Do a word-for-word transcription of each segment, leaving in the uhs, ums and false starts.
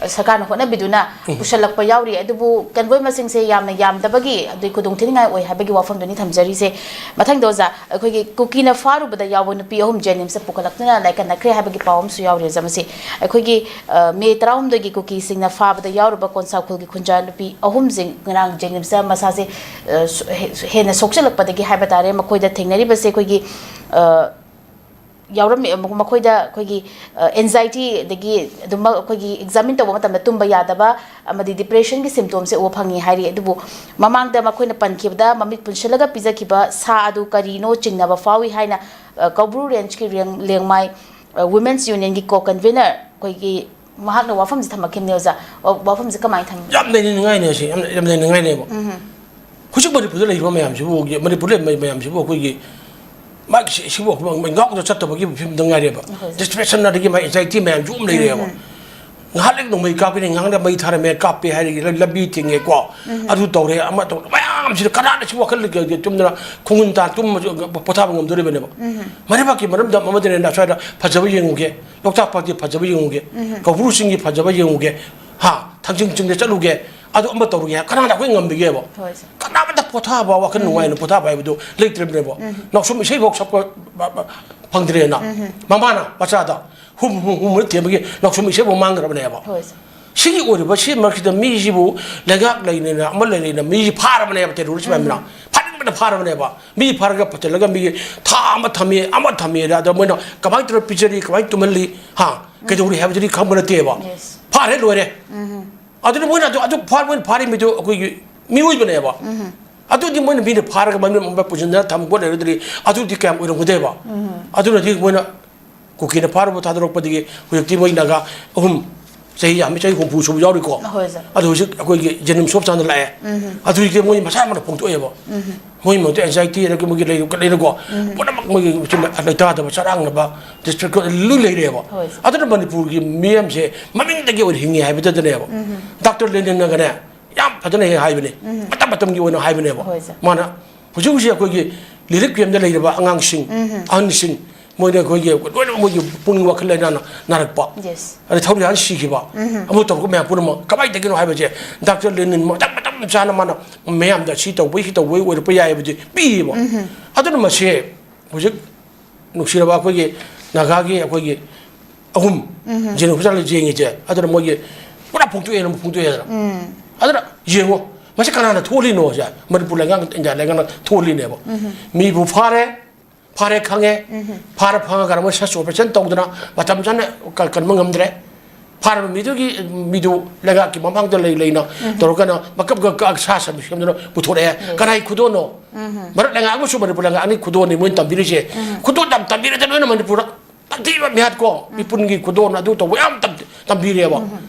ꯁꯔꯀꯥꯔꯅ ꯍꯣꯠꯅꯕꯤꯗꯨꯅ ꯄꯨꯁꯜꯂꯛꯄ ꯌꯥꯎꯔꯤ꯫ ꯑꯗꯨꯕꯨ ꯀꯟꯚꯣꯏ ꯃꯁꯤꯡꯁꯦ ꯌꯥꯝꯅ ꯌꯥꯝꯗꯕꯒꯤ ꯑꯗꯨꯒꯤ ꯈꯨꯗꯣꯡꯊꯤꯅꯤꯡꯉꯥꯏ ꯑꯣꯏ ꯍꯥꯏꯕꯒꯤ ꯋꯥꯐꯝꯗꯨꯅꯤ ꯊꯝꯖꯔꯤꯁꯦ꯫ ꯃꯊꯪꯗ ꯑꯣꯖꯥ, ꯑꯩꯈꯣꯏꯒꯤ ꯀꯨꯀꯤꯅ ꯐꯥꯔꯨꯕꯗ ꯌꯥꯎꯕ ꯅꯨꯄꯤ ꯑꯍꯨꯝ ꯖꯦꯅꯤꯝꯁꯇ ꯄꯨꯈꯠꯂꯛꯇꯨꯅ ꯂꯥꯏꯀꯠꯅꯈ꯭ꯔꯦ ꯍꯥꯏꯕꯒꯤ ꯄꯥꯎ ꯑꯃꯁꯨ ꯌꯥꯎꯔꯤ ꯑꯣꯖꯥ꯫ ꯃꯁꯤ ꯑꯩꯈꯣꯏꯒꯤ, ꯑ, ꯃꯦ ꯇꯔꯥꯍꯨꯝꯗꯣꯏꯒꯤ ꯀꯨꯀꯤꯁꯤꯡꯅ ꯐꯥꯕꯗ ꯌꯥꯎꯔꯨꯕ ꯀꯣꯟꯁꯥꯎꯈꯨꯜꯒꯤ ꯈꯨꯟꯖꯥ ꯅꯨꯄꯤ ꯑꯍꯨꯝꯁꯤꯡ ꯉꯔꯥꯡ ꯖꯦꯅꯤꯝꯁꯇ ꯃꯁꯥꯁꯦ, ꯑ, ꯁꯣ-, ꯍꯦ-, ꯍꯦꯟꯅ ꯁꯣꯛꯆꯤꯜꯂꯛꯄꯗꯒꯤ ꯍꯥꯏꯕ ꯇꯥꯔꯦ꯫ ꯃꯈꯣꯏꯗ ꯊꯦꯡꯅꯔꯤꯕꯁꯦ ꯑꯩꯈꯣꯏꯒꯤ, ꯑ, ꯌꯥꯎꯔꯝꯃꯤ, ꯃꯈꯣꯏꯗ ꯑꯩꯈꯣꯏꯒꯤ, ꯑ, anxiety, ꯑꯗꯒꯤ ꯑꯗꯨꯝꯃꯛ ꯑꯩꯈꯣꯏꯒꯤ examine ꯇꯧꯕ ꯃꯇꯝꯗ ꯇꯨꯝꯕ ꯌꯥꯗꯕ ꯑꯃꯗꯤ depressionꯒꯤ symptomꯁꯦ ꯎꯕ ꯐꯪꯉꯤ ꯍꯥꯏꯔꯤ꯫ ꯑꯗꯨꯕꯨ ꯃꯃꯥꯡꯗ ꯃꯈꯣꯏꯅ ꯄꯟꯈꯤꯕꯗ ꯃꯃꯤꯠ ꯄꯨꯟꯁꯤꯜꯂꯒ ꯄꯤꯖꯈꯤꯕ ꯁꯥ ꯑꯗꯨ ꯀꯔꯤꯅꯣ ꯆꯤꯡꯅꯕ ꯐꯥꯎꯏ ꯍꯥꯏꯅ, ꯑ, ꯀꯧꯕ꯭ꯔꯨ rangeꯀꯤ ꯔꯦꯡ-, ꯂꯦꯡꯃꯥꯏ, ꯑ, Women's Unionꯒꯤ co-convener ꯑꯩꯈꯣꯏꯒꯤ ꯃꯍꯥꯛꯅ ꯋꯥꯐꯝꯁꯦ ꯊꯝꯃꯛꯈꯤꯕꯅꯦ ꯑꯣꯖꯥ꯫ ꯋꯥ-, ꯋꯥꯐꯝꯁꯦ ꯀꯃꯥꯏꯅ ꯊꯝꯒꯦ? ꯌꯥꯝ ꯂꯩꯅꯤꯡꯉꯥꯏꯅꯦ ꯁꯤ, ꯌꯥꯝ, ꯌꯥꯝ ꯂꯩꯅꯤꯡꯉꯥꯏꯅꯦꯕ꯫ ꯍꯧꯖꯤꯛ ꯃꯅꯤꯄꯨꯔꯗ ꯂꯩꯔꯤꯕ ꯃꯌꯥꯝꯁꯤꯕꯨ, ꯃꯅꯤꯄꯨꯔꯗ ꯂꯩꯔꯤꯕ ꯃꯌꯥꯝꯁꯤꯕꯨ ꯑꯩꯈꯣꯏꯒꯤ ꯃꯥꯒꯤ ꯁꯤ-, ꯁꯤꯕꯨ ꯑꯩꯈꯣꯏ ꯉꯥꯎꯗ ꯆꯠꯇꯕꯒꯤ ꯐꯤꯕꯝꯗ ꯉꯥꯏꯔꯦꯕ꯫ ꯍꯣꯏ, ꯁꯥꯔ꯫ Depression ꯑꯗꯒꯤ ꯃꯥꯒꯤ anxiety ꯃꯌꯥꯝꯁꯨ ꯑꯗꯨꯝ ꯂꯩꯔꯦꯕ꯫ ꯉꯥꯏꯍꯥꯛ ꯂꯩ ꯅꯣꯡꯃꯩ ꯀꯥꯞꯀꯅꯤ, ꯉꯥꯏꯍꯥꯛ ꯂꯩ ꯃꯩ ꯊꯥꯔꯝꯃꯦ, ꯀꯥꯞꯄꯦ ꯍꯥꯏꯔꯒ ꯂ-, ꯂꯝꯕꯤ ꯊꯤꯡꯉꯦꯀꯣ, ꯑꯗꯨ ꯇꯧꯔꯦ, ꯑꯃ ꯇꯧꯔꯦ, ꯃꯌꯥꯝꯁꯤꯗ ꯀꯅꯥꯅ ꯁꯤꯕꯨ ꯋꯥꯈꯜ ꯂꯩꯒꯦ? ꯇꯨꯝꯗꯅ ꯈꯣꯡꯒꯨꯟ ꯇꯥ ꯇꯨꯝꯃꯁꯨ ꯄꯣꯊꯥꯕ ꯉꯝꯗꯣꯔꯤꯕꯅꯦꯕ꯫ ꯃꯔꯩꯕꯥꯛꯀꯤ ꯃꯔꯝꯗ ꯑꯃꯗꯅꯦ ꯁ꯭ꯋꯥꯏꯗ ꯐꯖꯕ ꯌꯦꯡꯉꯨꯒꯦ, ꯂꯣꯛꯇꯥꯛ ꯄꯥꯠꯀꯤ ꯐꯖꯕ ꯌꯦꯡꯉꯨꯒꯦ, ꯀꯧꯕ꯭ꯔꯨ ꯆꯤꯡꯒꯤ ꯐꯖꯕ ꯌꯦꯡꯉꯨꯒꯦ, ꯍꯥ, ꯊꯥꯡꯖꯤꯡ ꯆꯤꯡꯗ ꯆꯠꯂꯨꯒꯦ, ꯑꯗꯨ ꯑꯃ ꯇꯧꯔꯨꯒꯦ ꯍꯥꯏ ꯀꯅꯥꯅ ꯑꯩꯈꯣꯏ ꯉꯝꯕꯤꯒꯦꯕ? ꯍꯣꯏ, ꯁꯥꯔ꯫ ꯀꯅꯥꯃꯠꯇ ꯄꯣꯊꯥꯕ, ꯋꯥꯈꯜ ꯅꯨꯡꯉꯥꯏꯅ ꯄꯣꯊꯥꯕ ꯍꯥꯏꯕꯗꯨ ꯂꯩꯇ꯭ꯔꯕꯅꯦꯕ꯫ ꯅꯥꯎꯁꯨꯝ ꯏꯁꯩꯐꯥꯎ ꯁꯛꯄ ꯕ-, ꯕ-, ꯐꯪꯗ꯭ꯔꯦꯅ꯫ ꯃꯃꯥꯅ ꯃꯆꯥꯗ ꯍꯨꯝ, ꯍꯨꯝ, ꯍꯨꯝ ꯊꯦꯝꯕꯒꯤ ꯅꯥꯎꯁꯨꯝ ꯏꯁꯩꯐꯥꯎ ꯃꯥꯡꯈ꯭ꯔꯕꯅꯦꯕ꯫ ꯍꯣꯏ, ꯁꯥꯔ꯫ ꯁꯤꯒꯤ ꯑꯣꯏꯔꯤꯕ ꯁꯤ ꯃꯔꯛꯁꯤꯗ ꯃꯤꯁꯤꯕꯨ ꯂꯩꯉꯥꯛ ꯂꯩꯅ ꯑꯃ ꯂꯩꯅ ꯃꯤꯁꯤ ꯐꯥꯔꯕꯅꯦꯕ, terrorist ꯃꯌꯥꯝꯅ꯫ ꯐꯥꯅꯤꯡꯕꯅ ꯐꯥꯔꯕꯅꯦꯕ꯫ ꯃꯤ ꯐꯥꯔꯒ ꯄꯨꯁꯤꯜꯂꯒ ꯃꯤꯒꯤ ꯊꯥ ꯑꯃ ꯊꯝꯃꯤ, ꯑꯃ ꯊꯝꯃꯤ ꯑꯗ ꯃꯣꯏꯅ ꯀꯃꯥꯏꯅ ꯇꯧꯔ ꯄꯤꯖꯔꯤ, ꯀꯃꯥꯏꯅ ꯇꯨꯝꯍꯜꯂꯤ, ꯍꯥ, ꯀꯩꯗꯧꯔꯤ ꯍꯥꯏꯕꯗꯨꯗꯤ ꯈꯪꯕ ꯅꯠꯇꯦꯕ꯫ Yes. ꯐꯥꯔꯦ ꯂꯣꯏꯔꯦ꯫ ꯑꯗꯨꯅ ꯃꯣꯏꯅ ꯑꯗꯨ, ꯑꯗꯨ ꯐꯥ-, ꯃꯣꯏꯅ ꯐꯥꯔꯤ ꯃꯤꯗꯨ ꯑꯩꯈꯣꯏꯒꯤ ꯃꯤꯑꯣꯏꯕꯅꯦꯕ꯫ ꯑꯗꯨꯗꯤ ꯃꯣꯏꯅ ꯃꯤꯅ ꯐꯥꯔꯒ ꯃꯃꯤꯡ ꯑꯃ ꯄꯨꯁꯤꯟꯗꯅ ꯊꯝ ꯈꯣꯠ ꯂꯩꯔꯗꯤ ꯑꯗꯨꯗꯤ ꯀꯌꯥꯝ ꯑꯣꯏꯔꯝꯒꯗꯣꯏꯕ? ꯑꯗꯨꯅꯗꯤ ꯃꯣꯏꯅ ꯀꯨꯀꯤꯅ ꯐꯥꯔꯨꯕ ꯊꯥꯗꯣꯔꯛꯄꯗꯒꯤ ꯍꯧꯖꯤꯛꯇꯤ ꯃꯣꯏ ꯅꯥꯒꯥ ꯑꯍꯨꯝ, ꯆꯍꯤ ꯌꯥꯝꯃꯤ, ꯆꯍꯤ ꯍꯨꯝꯐꯨ ꯁꯨꯕ ꯌꯥꯎꯔꯤꯀꯣ꯫ ꯍꯣꯏ, ꯁꯥꯔ꯫ ꯑꯗꯨ ꯍꯧꯖꯤꯛ ꯑꯩꯈꯣꯏꯒꯤ ꯖꯦꯅꯤꯝꯁ ꯍꯣꯁꯄꯤꯇꯥꯜꯗ ꯂꯥꯛꯑꯦ꯫ ꯑꯗꯨꯗꯤ ꯃꯣꯏ ꯃꯁꯥ ꯃꯊꯟꯇ ꯐꯣꯡꯗꯣꯛꯑꯦꯕ꯫ ꯃꯣꯏ ꯃꯉꯣꯟꯗ anxiety ꯂꯩꯔꯒ ꯃꯣꯏꯒꯤ ꯂꯩꯔꯨ-, ꯂꯩꯔꯨꯀꯣ꯫ ꯄꯨꯝꯅꯃꯛ ꯃꯣꯏꯒꯤ ꯁꯤ ꯂꯩꯇꯥꯗꯕ, ꯆꯔꯥꯡꯅꯕ, distress ꯂꯣꯏ ꯂꯩꯔꯦꯕ꯫ ꯍꯣꯏ, ꯁꯥꯔ꯫ ꯑꯗꯨꯅ ꯃꯅꯤꯄꯨꯔꯒꯤ ꯃꯤꯌꯥꯝꯁꯦ ꯃꯃꯤꯡꯗꯒꯤ ꯑꯣꯏꯅ ꯍꯤꯡꯉꯤ ꯍꯥꯏꯕꯗꯨꯗꯅꯦꯕ꯫ ꯗꯥꯛꯇꯔ ꯂꯦꯅꯤꯟꯅꯒꯅꯦ ꯌꯥꯝ ꯐꯖꯅ ꯍꯦꯛ ꯍꯥꯏꯕꯅꯦ꯫ ꯃꯇꯝ ꯃꯇꯝꯒꯤ ꯑꯣꯏꯅ ꯍꯥꯏꯕꯅꯦꯕ꯫ ꯍꯣꯏ, ꯁꯥꯔ꯫ ꯃꯥꯅ ꯍꯧꯖꯤꯛ ꯍꯧꯖꯤꯛ ꯑꯩꯈꯣꯏꯒꯤ relief camp ꯇ ꯂꯩꯔꯤꯕ ꯑꯉꯥꯡꯁꯤꯡ, ꯑꯍꯟꯁꯤꯡ, ꯃꯣꯏꯅ ꯑꯩꯈꯣꯏꯒꯤ ꯂꯣꯏꯅꯃꯛ ꯃꯣꯏꯒꯤ ꯄꯨꯛꯅꯤꯡ ꯋꯥꯈꯜ ꯂꯩꯅꯥꯅ ꯅꯥꯔꯛꯄ꯫ Yes. ꯑꯗꯩ ꯊꯧꯔꯤ ꯍꯥꯟ ꯁꯤꯈꯤꯕ꯫ ꯑꯃꯨꯛ ꯇꯧꯔꯛꯄ ꯃꯌꯥꯝ ꯄꯨꯝꯅꯃꯛ ꯀꯃꯥꯏꯅ ꯇꯧꯒꯤꯅꯣ ꯍꯥꯏꯕꯁꯦ, ꯗꯥꯛꯇꯔ ꯂꯦꯅꯤꯟ ꯃꯇꯝ, ꯃꯇꯝ ꯆꯥꯅ ꯃꯥꯅ ꯃꯌꯥꯝꯗ ꯁꯤ ꯇꯧꯕꯩ, ꯁꯤ ꯇꯧꯕꯩ ꯑꯣꯏꯔꯛꯄ ꯌꯥꯏ ꯍꯥꯏꯕꯗꯤ ꯄꯤꯌꯦꯕ꯫ ꯑꯗꯨꯅ ꯃꯁꯤ ꯍꯧꯖꯤꯛ ꯅꯨꯡꯁꯤꯔꯕ ꯑꯩꯈꯣꯏꯒꯤ ꯅꯥꯒꯥꯒꯤ ꯑꯩꯈꯣꯏꯒꯤ ꯑꯍꯨꯝ ꯖꯦꯅꯤꯐꯔ ꯆꯠꯂ ꯌꯦꯡꯉꯤꯁꯦ, ꯑꯗꯨꯅ ꯃꯣꯏꯒꯤ ꯄꯨꯔꯥ ꯐꯣꯡꯗꯣꯛꯑꯦꯅ, ꯐꯣꯡꯗꯣꯛꯑꯦꯗꯅ꯫ ꯑꯗꯨꯅ ꯌꯦꯡꯉꯣ, ꯃꯁꯤ ꯀꯅꯥꯅ ꯊꯣꯛꯍꯜꯂꯤꯅꯣꯁꯦ? ꯃꯅꯤꯄꯨꯔ ꯂꯩꯉꯥꯛ, ꯏꯟꯗꯤꯌꯥ ꯂꯩꯉꯥꯛꯅ ꯊꯣꯛꯍꯜꯂꯤꯅꯦꯕ꯫ ꯃꯤꯕꯨ ꯐꯥꯔꯦ, ꯐꯥꯔꯦ ꯈꯪꯉꯦ꯫ ꯐꯥꯔ ꯐꯪꯉꯒ ꯃꯣꯏ search operation ꯇꯧꯗꯅ ꯃꯇꯝ ꯆꯥꯅ ꯀ-, ꯀꯟꯕ ꯉꯝꯗ꯭ꯔꯦ꯫ ꯐꯥꯔꯕ ꯃꯤꯗꯨꯒꯤ, ꯃꯤꯗꯨ ꯂꯩꯉꯥꯛꯀꯤ ꯃꯃꯥꯡꯗ ꯂꯩ ꯂꯩꯅ ꯇꯧꯔꯒꯅ ꯃꯀꯞ ꯀ-, ꯀ-, ꯁꯥ ꯁꯟ ꯁꯦꯝꯗꯨꯅ ꯄꯨꯊꯣꯔꯛꯑꯦ꯫ Yes. ꯀꯅꯥꯏ ꯈꯨꯗꯣꯜꯅꯣ? ꯃꯔꯛ ꯂꯩꯉꯥꯛ ꯑꯃꯁꯨꯡ ꯃꯅꯤꯄꯨꯔ ꯂꯩꯉꯥꯛ ꯑꯅꯤ ꯈꯨꯗꯣꯜꯅꯤ ꯃꯣꯏꯅ ꯇꯝꯕꯤꯔꯤꯁꯦ꯫ ꯈꯨꯗꯣꯜ ꯌꯥꯝ ꯇꯝꯕꯤꯔꯦꯗ ꯅꯣꯏꯅ ꯃꯅꯤꯄꯨꯔꯗ꯫ ꯇꯝꯊꯤꯕ ꯃꯤꯍꯥꯠ ꯀꯣ, ꯃꯤꯄꯨꯟꯒꯤ ꯈꯨꯗꯣꯜ ꯑꯗꯨ ꯇꯧꯕ ꯌꯥꯝ ꯇꯝ-, ꯇꯝꯕꯤꯔꯦꯕ꯫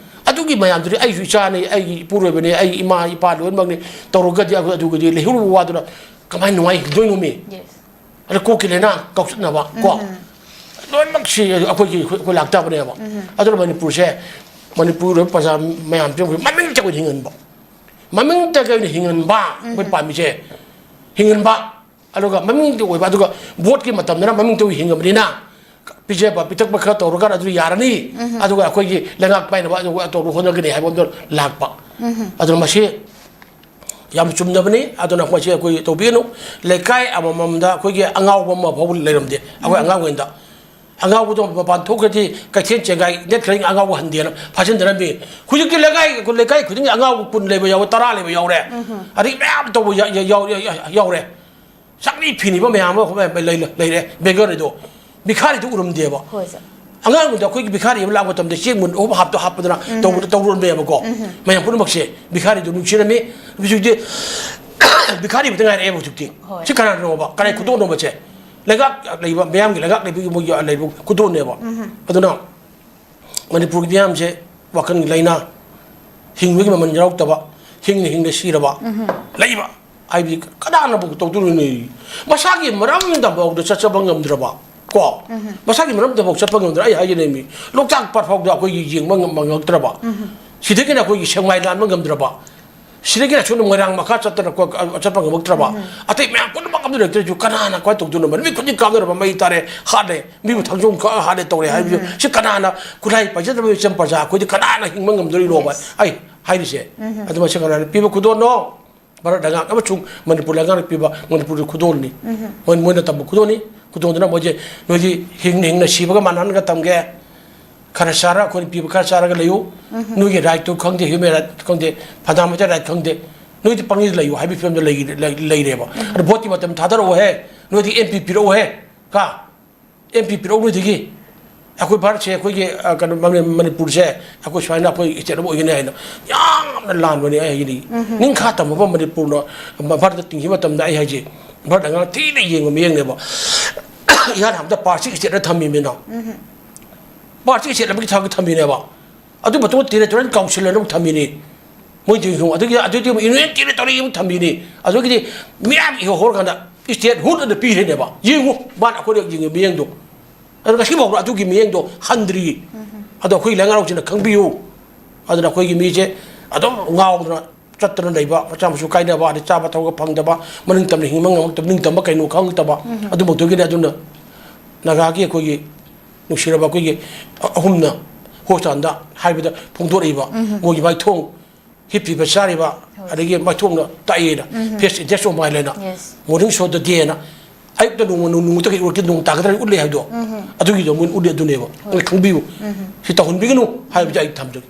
ꯑꯗꯨꯒꯤ ꯃꯌꯥꯝꯗꯨꯗꯤ ꯑꯩꯁꯨ ꯏꯆꯥꯅꯤ, ꯑꯩꯒꯤ ꯏꯄꯨꯔꯣꯏꯕꯅꯤ, ꯑꯩꯒꯤ ꯏꯃꯥ ꯏꯄꯥ ꯂꯣꯏꯅꯃꯛꯅꯤ꯫ ꯇꯧꯔꯒꯗꯤ ꯑꯗꯨ-, ꯑꯗꯨꯒꯗꯤ ꯂꯩꯍꯧꯔꯤꯕ ꯋꯥꯗꯨꯅ ꯀꯃꯥꯏꯅ ꯅꯨꯡꯉꯥꯏꯍꯤꯡꯗꯣꯏꯅꯣꯃꯤ? Yes. ꯑꯗ ꯀꯣꯛꯀꯤ ꯂꯥꯏꯅꯥ ꯀꯥꯎꯆꯠꯅꯕ ꯀꯣ, ꯂꯣꯏꯅꯃꯛꯁꯤ ꯑꯩꯈꯣꯏꯒꯤ, ꯑꯩꯈꯣꯏ, ꯑꯩꯈꯣꯏ ꯂꯥꯛꯇꯕꯅꯦꯕ꯫ ꯑꯗꯨꯅ ꯃꯅꯤꯄꯨꯔꯁꯦ, ꯃꯅꯤꯄꯨꯔ ꯄ꯭ꯔꯖꯥ ꯃꯌꯥꯝꯁꯦ ꯑꯩꯈꯣꯏ ꯃꯃꯤꯡꯇ ꯑꯣꯏꯅ ꯍꯤꯡꯍꯟꯕ, ꯃꯃꯤꯡꯇꯒꯤ ꯑꯣꯏꯅ ꯍꯤꯡꯍꯟꯕ ꯑꯩꯈꯣꯏ ꯄꯥꯝꯃꯤꯁꯦ꯫ ꯍꯤꯡꯍꯟꯕ, ꯑꯗꯨꯒ ꯃꯃꯤꯡꯇ ꯑꯣꯏꯕ, ꯑꯗꯨꯒ ꯚꯣꯠꯀꯤ ꯃꯇꯝꯗꯅ ꯃꯃꯤꯡꯇ ꯑꯣꯏꯅ ꯍꯤꯡꯉꯕꯅꯤꯅ ꯄꯤꯖꯕ ꯄꯤꯊꯛꯄ ꯈꯔ ꯇꯧꯔꯒ ꯑꯗꯨ ꯌꯥꯔꯅꯤ꯫ ꯑꯗꯨꯒ ꯑꯩꯈꯣꯏꯒꯤ ꯂꯩꯉꯥꯛ ꯄꯥꯏꯅꯕ ꯑꯗꯨꯒ ꯇꯧꯕ ꯍꯣꯠꯅꯒꯅꯤ ꯍꯥꯏꯕ ꯑꯃꯗꯣ ꯂꯥꯛꯄ꯫ ꯑꯗꯨꯅ ꯃꯁꯤ ꯌꯥꯝ ꯆꯨꯝꯗꯕꯅꯤ꯫ ꯑꯗꯨꯅ ꯃꯁꯤ ꯑꯩꯈꯣꯏ ꯇꯧꯕꯤꯒꯅꯨ꯫ ꯂꯩꯀꯥꯏ ꯑꯃꯃꯝꯗ ꯑꯩꯈꯣꯏꯒꯤ ꯑꯉꯥꯎꯕ ꯑꯃ ꯐꯥꯎꯕ ꯂꯩꯔꯝꯗꯦ ꯑꯩꯈꯣꯏ ꯑꯉꯥꯡ ꯑꯣꯏꯅꯗ꯫ ꯑꯉꯥꯎꯕꯗꯣ ꯃꯄꯥꯟ ꯊꯣꯛꯈ꯭ꯔꯗꯤ ꯀꯩꯊꯦꯜ ꯆꯦꯡꯒꯥꯏ ꯅꯦꯠꯈ꯭ꯔꯗꯤ ꯑꯉꯥꯎꯕ ꯍꯟꯗꯦꯅ ꯐꯥꯖꯤꯟꯗꯅꯔꯝꯃꯤ꯫ ꯍꯧꯖꯤꯛꯇꯤ ꯂꯩꯀꯥꯏ, ꯂꯩꯀꯥꯏ ꯈꯨꯗꯤꯡꯒꯤ ꯑꯉꯥꯎꯕ ꯀꯨꯟ ꯂꯩꯕ ꯌꯥꯎꯋꯦ, ꯇꯔꯥ ꯂꯩꯕ ꯌꯥꯎꯔꯦ꯫ ꯑꯗꯒꯤ ꯃꯌꯥꯝ ꯇꯧꯕ ꯌꯥ-, ꯌꯥ-, ꯌꯥꯎ-, ꯌꯥ-, ꯌꯥ-, ꯌꯥꯎꯔꯦ꯫ ꯆꯥꯛꯅꯤ ꯐꯤꯅꯤꯕ ꯃꯌꯥꯝ ꯑꯃ ꯂꯩ-, ꯂꯩ-, ꯂꯩꯔꯦ, ꯕꯦꯒꯔꯗꯣ꯫ ꯚꯤꯈꯥꯔꯤꯗꯣ ꯎꯔꯝꯗꯦꯕ꯫ ꯍꯣꯏ, ꯁꯥꯔ꯫ ꯑꯉꯥꯡꯗ ꯑꯩꯈꯣꯏꯒꯤ ꯚꯤꯈꯥꯔꯤ ꯑꯃ ꯂꯥꯛꯄ ꯃꯇꯝꯗ ꯆꯦꯡ ꯃꯨꯟ ꯑꯍꯨꯝ ꯍꯥꯞꯇꯣ ꯍꯥꯞꯄꯗꯅ ꯇꯧꯕꯗ ꯇꯧꯔꯝꯃꯦꯕꯀꯣ꯫ ꯃꯌꯥꯝ ꯄꯨꯝꯅꯃꯛꯁꯦ ꯚꯤꯈꯥꯔꯤꯗꯣ ꯅꯨꯡꯁꯤꯔꯝꯃꯤ꯫ ꯍꯧꯖꯤꯛꯇꯤ ꯚꯤꯈꯥꯔꯤ ꯈꯛꯇ ꯉꯥꯏꯔꯛꯑꯦꯕ ꯍꯧꯖꯤꯛꯇꯤ꯫ ꯍꯣꯏ꯫ ꯁꯤ ꯀꯅꯥꯅꯣꯕ? ꯀꯅꯥꯏ ꯈꯨꯗꯣꯜꯅꯣꯕꯁꯦ? ꯂꯩꯉꯥꯛ ꯂꯩꯕ, ꯃꯌꯥꯝꯒꯤ ꯂꯩꯉꯥꯛ ꯂꯩꯕꯒꯤ ꯃꯣꯏꯒꯤ ꯂꯩꯕ ꯈꯨꯗꯣꯜꯅꯦꯕ꯫ ꯑꯗꯨꯅ ꯃꯅꯤꯄꯨꯔꯒꯤ ꯃꯤꯌꯥꯝꯁꯦ ꯋꯥꯈꯜꯒꯤ ꯂꯥꯏꯅꯥ, ꯍꯤꯡꯕꯒꯤ ꯃꯃꯜ ꯌꯥꯎꯔꯛꯇꯕ, ꯍꯤꯡꯅ ꯍꯤꯡꯅ ꯁꯤꯔꯕ ꯂꯩꯕ ꯍꯥꯏꯕꯗꯤ ꯀꯅꯥꯅꯕꯨ ꯇꯧꯗꯣꯔꯤꯅꯣ? ꯃꯁꯥꯒꯤ ꯃꯔꯝꯗꯐꯥꯎꯗ ꯆꯠꯆꯕ ꯉꯝꯗ꯭ꯔꯕ ꯀꯣ, ꯃꯁꯥꯒꯤ ꯃꯔꯝꯗꯐꯥꯎ ꯆꯠꯄ ꯉꯝꯗ꯭ꯔ ꯑꯩ ꯍꯥꯏꯖꯅꯤꯡꯃꯤ, ꯂꯣꯛꯇꯥꯛ ꯄꯥꯠ ꯐꯥꯎꯗ ꯑꯩꯈꯣꯏꯒꯤ ꯌꯦꯡꯕ ꯉꯝ-, ꯉꯝꯃꯛꯇ꯭ꯔꯕ, ꯁꯤꯗꯒꯤꯅ ꯑꯩꯈꯣꯏꯒꯤ ꯁꯦꯛꯃꯥꯏ ꯂꯥꯟꯕ ꯉꯝꯗ꯭ꯔꯕ, ꯁꯤꯗꯒꯤ ꯑꯁꯣꯝꯗ ꯃꯣꯏꯔꯥꯡ ꯃꯈꯥ ꯆꯠꯇꯅ ꯀꯣ-, ꯆꯠꯄ ꯉꯝꯃꯛꯇ꯭ꯔꯕ? ꯑꯇꯩ ꯃꯌꯥꯝ ꯄꯨꯝꯅꯃꯛ ꯑꯝꯇ ꯂꯩꯇ꯭ꯔꯁꯨ ꯀꯅꯥꯅ ꯀꯃꯥꯏꯅ ꯇꯧꯗꯣꯏꯅꯣ? ꯅꯨꯃꯤꯠ ꯈꯨꯗꯤꯡ ꯀꯥꯞꯅꯔꯕ ꯃꯩ ꯊꯥꯔꯦ, ꯍꯥꯠꯂꯦ, ꯃꯤꯕꯨ ꯊꯥꯡꯖꯣꯡ ꯈꯛ ꯍꯥꯠꯂꯦ ꯇꯧꯔꯦ ꯍꯥꯏꯕꯁꯨ ꯁꯤ ꯀꯅꯥꯅ, ꯈꯨꯠꯂꯥꯏ ꯄꯥꯏꯖꯗꯕ ꯏꯆꯝ ꯄ꯭ꯔꯖꯥ ꯑꯩꯈꯣꯏꯗꯤ ꯀꯅꯥꯅ ꯍꯤꯡꯕ ꯉꯝꯗꯣꯔꯤꯅꯣꯕ? ꯑꯩ ꯍꯥꯏꯔꯤꯁꯦ꯫ ꯑꯗꯨ ꯃꯁꯤ ꯀꯅꯥꯅ ꯄꯤꯕ ꯈꯨꯗꯣꯜꯅꯣ? ꯚꯥꯔꯠ ꯂꯩꯉꯥꯛ ꯑꯃꯁꯨꯡ ꯃꯅꯤꯄꯨꯔ ꯂꯩꯉꯥꯛꯅ ꯄꯤꯕ ꯃꯅꯤꯄꯨꯔꯒꯤ ꯈꯨꯗꯣꯜꯅꯤ꯫ ꯃꯣꯏ, ꯃꯣꯏꯅ ꯇꯝꯕ ꯈꯨꯗꯣꯜꯅꯤ꯫ ꯈꯨꯗꯣꯜꯗꯨꯅ ꯃꯣꯏꯁꯦ, "ꯅꯣꯏꯗꯤ ꯍꯤꯡꯅ ꯍꯤꯡꯅ ꯁꯤꯕꯒ ꯃꯥꯟꯅꯍꯟꯒ ꯊꯝꯒꯦ꯫ ꯈꯔ ꯆꯥꯔ, ꯑꯩꯈꯣꯏꯅ ꯄꯤꯕ ꯈꯔ ꯆꯥꯔꯒ ꯂꯩꯌꯨ꯫ ꯅꯣꯏꯒꯤ right ꯇꯨ ꯈꯪꯗꯦ, human right ꯈꯪꯗꯦ, fundamental right ꯈꯪꯗꯦ, ꯅꯣꯏꯗꯤ ꯄꯪꯂꯩꯗ ꯂꯩꯌꯨ" ꯍꯥꯏꯕꯒꯤ ꯐꯤꯕꯝꯗ ꯂꯩ-, ꯂꯩ-, ꯂꯩꯔꯦꯕ꯫ ꯑꯗꯣ vote ꯀꯤ ꯃꯇꯝ ꯊꯥꯗꯔꯛꯑꯣꯍꯦ, ꯅꯣꯏꯗꯤ M P ꯄꯤꯔꯛꯎꯍꯦ, ꯀ? M P ꯄꯤꯔꯛꯎ ꯅꯣꯏꯗꯒꯤ꯫ ꯑꯩꯈꯣꯏ ꯚꯥꯔꯠꯁꯦ ꯑꯩꯈꯣꯏꯒꯤ, ꯑ, ꯀꯩꯅꯣ, ꯃꯅꯤ-, ꯃꯅꯤꯄꯨꯔꯁꯦ ꯑꯩꯈꯣꯏ ꯁꯨꯃꯥꯏꯅ ꯑꯩꯈꯣꯏ state ꯑꯃ ꯑꯣꯏꯒꯅꯤ ꯍꯥꯏꯅ ꯌꯥꯝꯅ ꯂꯥꯟꯕꯅꯤ꯫ ꯑꯩ ꯍꯥꯏꯒꯅꯤ, ꯅꯤꯡꯈꯥ ꯇꯝꯃꯕ ꯃꯅꯤꯄꯨꯔꯅ ꯚꯥꯔꯠꯇ ꯇꯤꯡꯈꯤꯕ ꯃꯇꯝꯗ, ꯑꯩ ꯍꯥꯏꯁꯦ, ꯚꯥꯔꯠ ꯑꯉꯥꯡ ꯊꯤꯅ ꯌꯦꯡꯕ ꯃꯤꯠꯌꯦꯡꯅꯦꯕ꯫ ꯏꯍꯥꯟ ꯍꯥꯟꯕꯗ ꯄꯥꯔꯠꯁꯤ state ꯊꯝꯃꯤꯃꯤꯅ, ꯄꯥꯔꯠꯁꯤ state ꯑꯃꯒꯤ ꯊꯥꯛꯇ ꯊꯝꯃꯤꯅꯦꯕ꯫ ꯑꯗꯨ ꯃꯇꯨꯡꯗ territorial council ꯑꯃꯨꯛ ꯊꯝꯃꯤꯅꯤ꯫ ꯃꯣꯏꯗꯤ ꯌꯦꯡꯉꯨ, ꯑꯗꯨꯒꯤ, ꯑꯗꯨꯗꯤ ꯑꯃꯨꯛ Union Territory ꯑꯃꯨꯛ ꯊꯝꯃꯤꯅꯤ꯫ ꯑꯗꯨꯒꯤꯗꯤ ꯃꯤꯌꯥꯝ ꯏꯍꯧ ꯍꯧꯔꯀꯥꯟꯗ statehood ꯑꯗꯨ ꯄꯤꯔꯤꯅꯦꯕ꯫ ꯌꯦꯡꯉꯨ, ꯃꯥꯅ ꯑꯩꯈꯣꯏꯗ ꯌꯦꯡꯉꯤ ꯃꯤꯠꯌꯦꯡꯗꯣ꯫ ꯑꯗꯨ ꯉꯁꯤ ꯐꯥꯎꯕ ꯑꯗꯨꯒꯤ ꯃꯤꯠꯌꯦꯡꯗꯣ ꯍꯟꯗ꯭ꯔꯤ꯫ ꯑꯗꯣ ꯑꯩꯈꯣꯏ ꯂꯩꯉꯥꯛꯂꯣꯟꯁꯤꯡꯅ ꯈꯪꯕꯤꯌꯨ꯫ ꯑꯗꯨꯅ ꯑꯩꯈꯣꯏꯒꯤ ꯃꯤꯁꯦ ꯑꯗꯨꯝ ꯉꯥꯎꯗꯅ ꯆꯠꯇꯅ ꯂꯩꯕ, ꯃꯆꯥ ꯃꯁꯨ ꯀꯥꯏꯅꯕ, ꯑꯗꯩ ꯆꯥꯕ ꯊꯛꯄ ꯐꯪꯗꯕ, ꯃꯅꯤꯡ ꯇꯝꯅ ꯍꯤꯡꯕ ꯉꯝꯃꯛꯇꯕ, ꯅꯤꯡꯇꯝꯕ ꯀꯩꯅꯣ ꯈꯪꯉꯛꯇꯕ, ꯑꯗꯨꯃꯛꯇꯒꯤꯅꯤ꯫ ꯑꯗꯨꯅ ꯅꯥꯒꯥꯒꯤ ꯑꯩꯈꯣꯏꯒꯤ ꯅꯨꯡꯁꯤꯔꯕ ꯑꯩꯈꯣꯏꯒꯤ ꯑꯍꯨꯝꯅ hospital ꯗ ꯍꯥꯏꯕꯗ ꯐꯣꯡꯗꯣꯔꯛꯏꯕ ꯃꯣꯏꯒꯤ ꯃꯥꯏꯊꯣꯡ, ꯍꯤꯞꯄꯤꯕ ꯆꯥꯔꯤꯕ, ꯑꯗꯒꯤ ꯃꯥꯏꯊꯣꯡꯅ ꯇꯥꯛꯑꯦꯅ, face index of violence ꯅ, Yes. Morning show the day ꯅ, ꯑꯌꯨꯛꯇ ꯅꯣꯡꯃ, ꯅꯣꯡ, ꯅꯣꯡꯃ ꯇꯥꯈꯩ ꯎꯔꯛꯇꯦ, ꯅꯣꯡ ꯇꯥꯒꯗ꯭ꯔꯥ ꯎꯠꯂꯦ ꯍꯥꯏꯕꯗꯣ, ꯑꯗꯨꯒꯤꯗꯣ ꯃꯣꯏꯅ ꯎꯠꯂꯦ ꯑꯗꯨꯅꯦꯕ꯫ ꯃꯣꯏ ꯈꯪꯕꯤꯌꯨ꯫ ꯁꯤ ꯇꯧꯍꯟꯕꯤꯒꯅꯨ ꯍꯥꯏꯕꯁꯦ ꯑꯩ ꯊꯝꯖꯒꯦ꯫